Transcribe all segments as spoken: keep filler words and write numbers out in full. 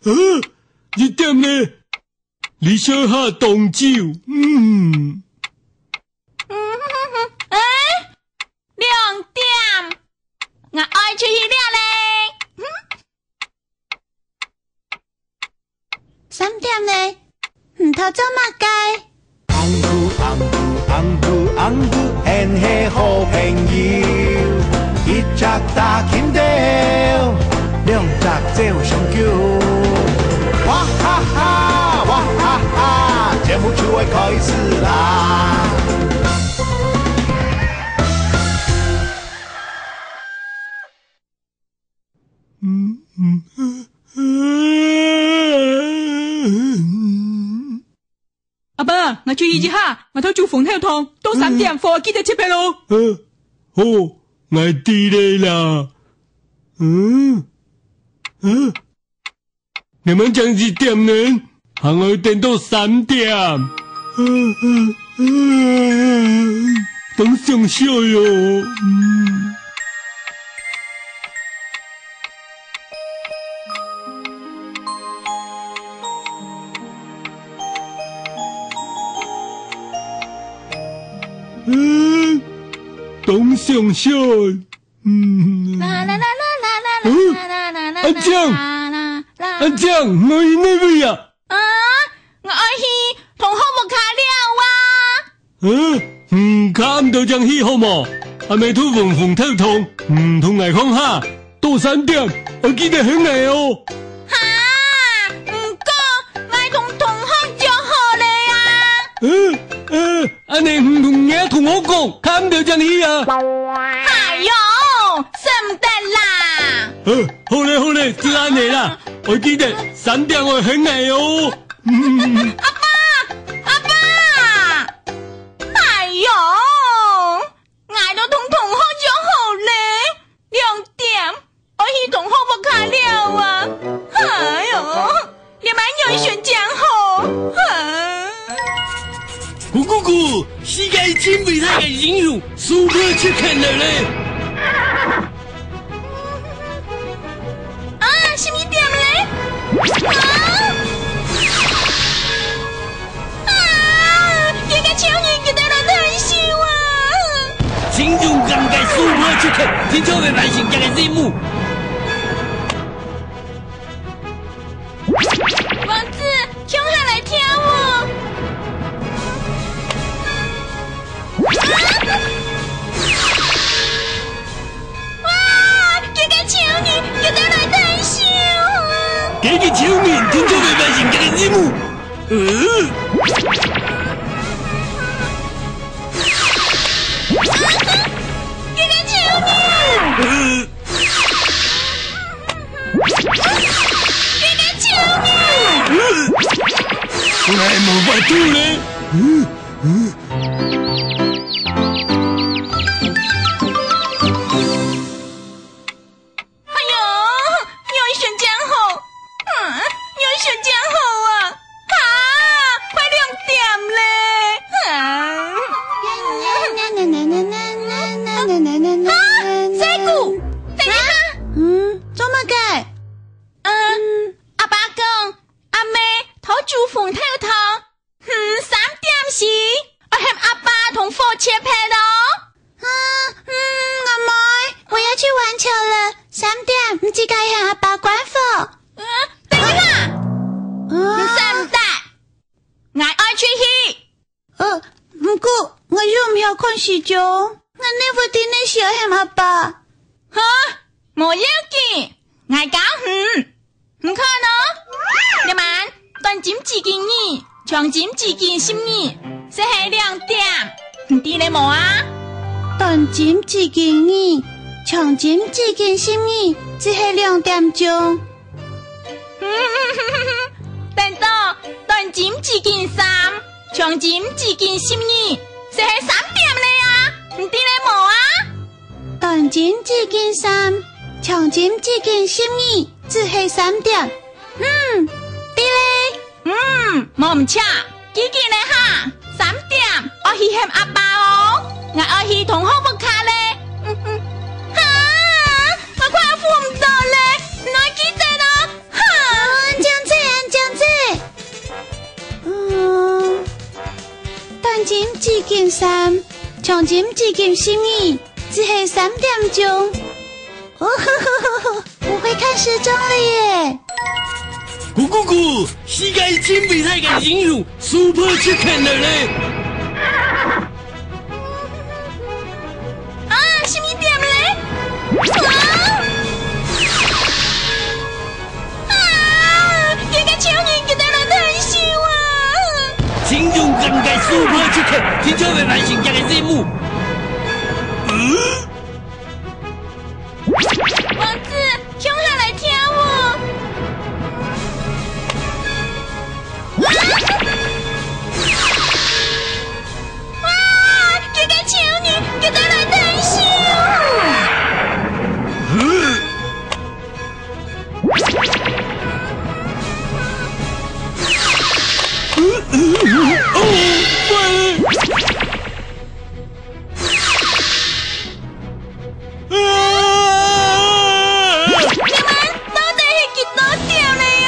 啊，一點呢？你小下當晝，嗯。嗯，欸，兩點，𠊎愛出去尞咧。嗯。三點咧，你討做麼个？ 紅豬，紅豬，紅豬，紅豬，𫣆係好朋友。一隻打蠄豆，兩隻走相救。哇哈哈，哇哈哈，節目就愛開始啦！嗯，嗯，嗯。 阿爸，𠊎出去一下，𠊎討煮紅豆湯，到三點，嗯。火記得切忒哦。呃，好，𠊎知咧啦。嗯，嗯，你們講一點呢，還愛等到三點。嗯，嗯，嗯，當想笑喲。嗯。 嗯，當想笑。嗯。啦啦啦啦啦啦嗯，啦啦啦啦阿酱，啦啦啦。阿酱，你愛去哪位啊？啊，𠊎愛去同學屋下尞啊。嗯，嗯，較暗兜正去好無？阿姆討紅紅豆湯，嗯，同𠊎講哈。 到三點，愛記得喊𠊎哦。哈，毋過𠊎同同學約好咧啊。嗯，嗯，恁呢毋同若同學講，較暗兜正去啊。哎喲，使毋得啦。嗯，好咧，好咧，就恁呢啦。愛記得三點愛喊𠊎哦。阿爸，阿爸，哎喲， 𠊎都同同學約好咧，兩點，愛去同學屋下尞啊。哎喲，你們有選講好。啊。咕咕咕，世界盡偉大个英雄，Super Chicken來咧！ 啊，十二點咧！啊！啊！該个超人佢兜來偷笑啊！真勇敢个Super Chicken，真正會完成佢个任務。 王子，共下來跳舞！哇，該个超人，佢兜來偷笑！該个超人，真正會完成佢个任務。呃。該个超人！呃。 𠊎無法度咧。哎喲，你愛選講好，嗯，你愛選講好啊！哈，快兩點咧！啊！哈，細姑，等一下！嗯，做麼个？嗯，阿爸講，阿姆討煮紅豆湯，嗯，三點時，愛喊阿爸同火切忒哦。啊，嗯，阿妹，我要去玩球了，三點，你記得喊阿爸關火。嗯，等一下，嗯。你使毋得，𠊎愛出去。 呃，毋過，𠊎又毋曉看時鐘，𠊎哪會知哪時愛喊阿爸？哈，無要緊，𠊎教你。你看哦，這滿，斷針指今日，長針指今十二，就係兩點，你知了無啊？斷針指今日，長針指今十二，就係兩點鐘。 等到，斷針指今三，長針指今十二，就係三點了啊！你知了無啊？斷針指今三，長針指今十二，就係三點。嗯，知了。嗯，無毋著，記緊了哈！三點，愛去喊阿爸哦！𠊎愛去同學屋下了。嗯，嗯。哈！𠊎快要扶毋著了，你愛記得哦！哈！哦，恁樣點三，獎金至今十二，只係三點鐘。哦，我會看時鐘了耶！咕咕咕，世界盡偉大个英雄Super Chicken來咧！啊，十二點咧！啊！啊！這个超人佢等來偷笑啊！真勇敢个Super Chicken，真正會完成佢个任務。嗯？王子，共下來跳舞！啊！ 啊！這个超人，佢等來偷笑！你們到底係幾多點了呀？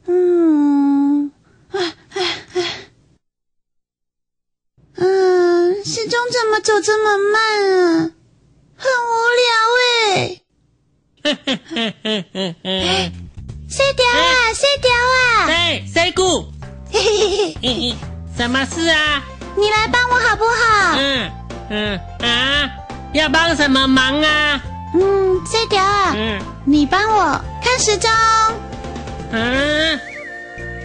嗯，啊，啊，啊。嗯，時鐘怎麼走這麼慢啊？很無聊欸。欸，細條啊，細條啊。欸，細姑。嘿嘿嘿嘿。什麼事啊？你來幫我好不好？嗯，嗯，啊，要幫什麼忙啊？嗯，細條啊，嗯。你幫我看時鐘。嗯，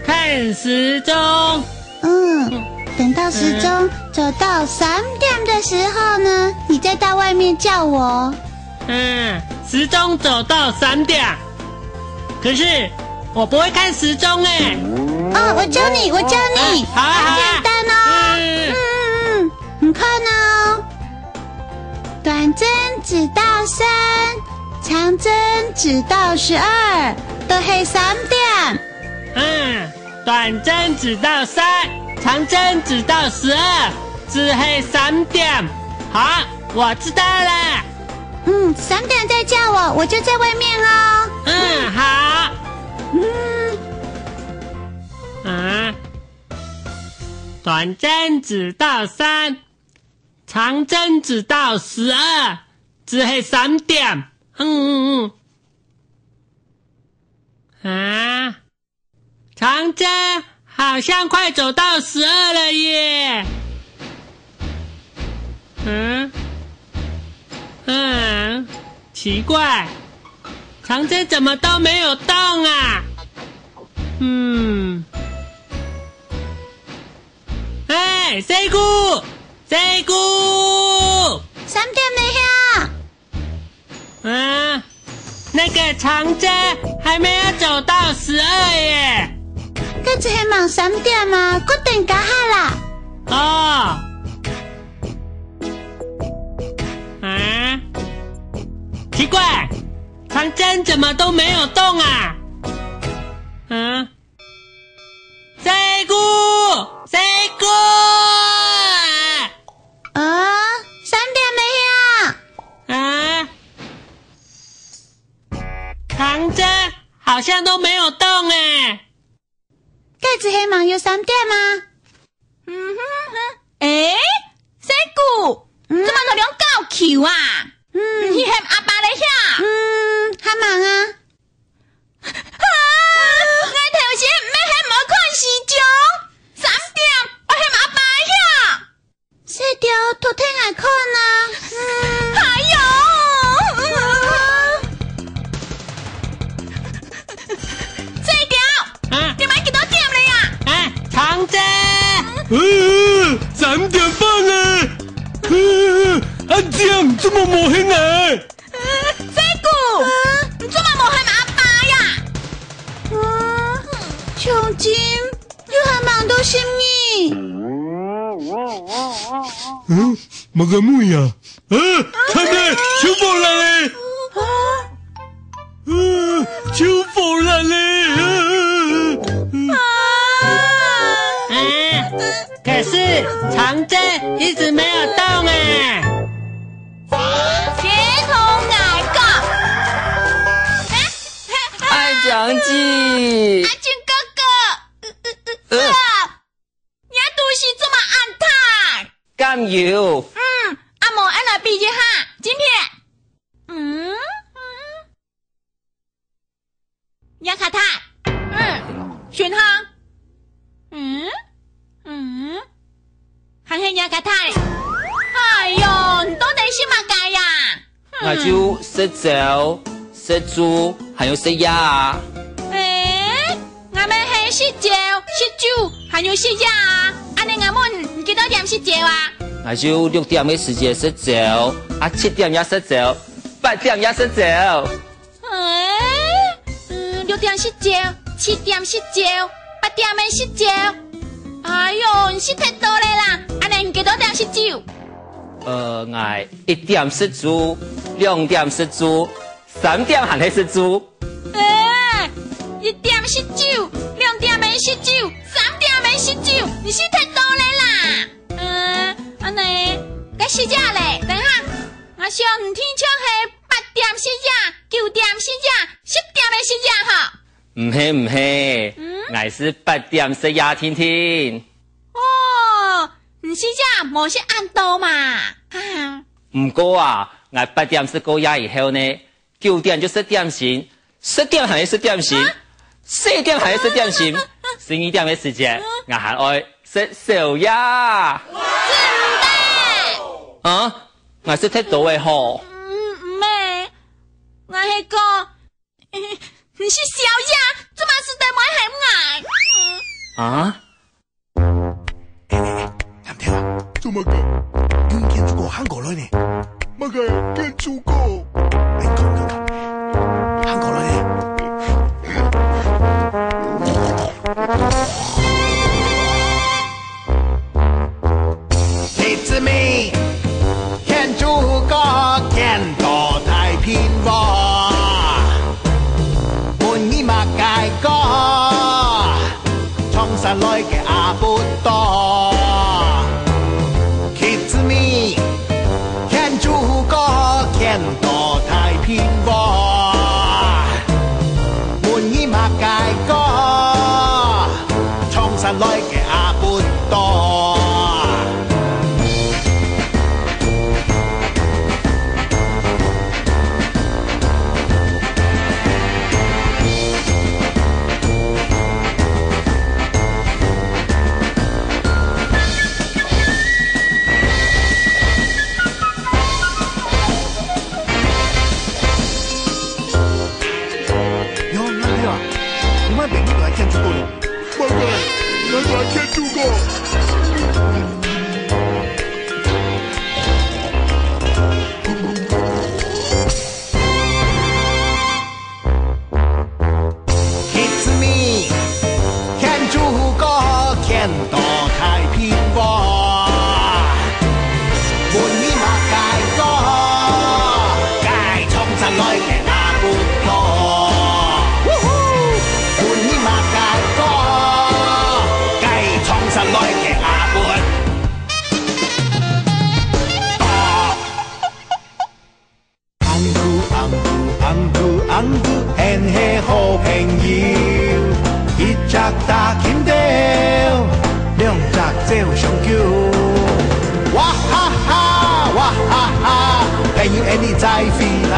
看時鐘。嗯，等到時鐘走到三點的時候呢，你再到外面叫我。嗯，時鐘走到三點，可是我不會看時鐘欸。哦，我教你，我教你，啊，好啊，好啊。很簡單哦。嗯。嗯，嗯，嗯，你看哦，短針指到三，長針指到十二，都係三點。嗯，短針指到三，長針指到十二，只係三點。好，我知道了。 嗯，三點再叫我，我就在外面哦。嗯，好。嗯。啊，短針指到三，長針指到十二，只係三點。嗯，嗯，嗯。啊， 長針好像快走到十二了耶。嗯？嗯，奇怪，長針怎麼都沒有動啊？嗯。欸，細姑，細姑！三點了呀！ 啊，那個長針還沒有走到十二耶。該就係吂三點嘛，快等加下啦。哦。啊，奇怪，長針怎麼都沒有動啊？啊？ 細姑，細姑！啊，三點了呀！啊，長針好像都沒有動欸。該就係吂有三點嗎？嗯哼哼，欸，細姑，嗯？做麼个兩搞球啊？嗯。你喊阿爸咧呀？嗯，還吂啊。 啊！𠊎頭先毋係喊𠊎看時鐘，三點，𠊎喊阿爸呀！細條，偷聽𠊎看啊！嗯。哎喲！細條，啊？你買幾多點了呀？啊，長針。呃，三點半了。呃，阿正，做麼無喊𠊎？ 呃，細姑，你做麼無喊阿爸呀？啊，獎金又還吂到十二。嗯，麼个物啊？啊，慘了，手火爛了！啊？呃，手火爛了！啊！啊，可是長針一直沒有動欸。 先同𠊎講。欸，欸，張姐。阿俊哥哥，呃，呃，呃，呃。啊，你个肚屎做麼恁大？敢有？嗯，啊無，恁來比一下，今天，嗯，嗯。 若較大，嗯，順風，嗯，嗯，還係若較大咧。哎喲，你到底食麼个呀？嗯。𠊎就食朝、食晝，還有食夜啊。欸，𠊎乜係食朝、食晝，還有食夜啊。恁呢𠊎問你幾多點食朝啊？𠊎就六點个時節食朝，啊七點也食朝，八點也食朝。 欸，嗯，六點食朝，七點食朝，八點个食朝。哎喲，你食忒多咧啦！恁呢你幾多點食晝？呃，𠊎一點食晝，兩點食晝，三點還係食晝。欸，一點食晝，兩點个食晝，三點个食晝，你食忒多咧啦！嗯，恁呢，該食夜咧，等下，𠊎想你定著係 八點食夜，九點食夜，十點个食夜吼。毋係，毋係，嗯？𠊎係八點食夜定定。哦，你食夜無食恁多嘛？啊。毋過啊，𠊎八點食過夜以後呢，九點就食點心，十點還係食點心，啊？十一點還係食點心，十二點个時節，嗯。𠊎還愛食宵夜。真的？啊？𠊎食忒多个吼。嗯，毋係， 𠊎係講，你食宵夜，做麼事都無喊𠊎？啊？欸欸欸，藍天啊，做麼个？有人牽豬哥行過來呢。麼个牽豬哥？欸，看看看，行過來呢。It's me，牽豬哥牽到大蘋果，問你麼个哥，從山來个阿不多。It's me，牽豬哥牽到大蘋果，問你麼个哥， 從山來个阿不多。喲，藍天啊，你莫變，你都愛牽豬哥咯。 麼个？𠊎愛牽豬哥。It's me，牽豬哥牽到大蘋果。 問你麼个哥，該從山來个阿不多。問你麼个哥，該從山來个阿不多。紅姑，紅姑，紅姑，紅姑，𫣆係好朋友。一隻打金條，兩隻走相救。哇哈哈，哇哈哈，朋友，𫣆俚再會啦。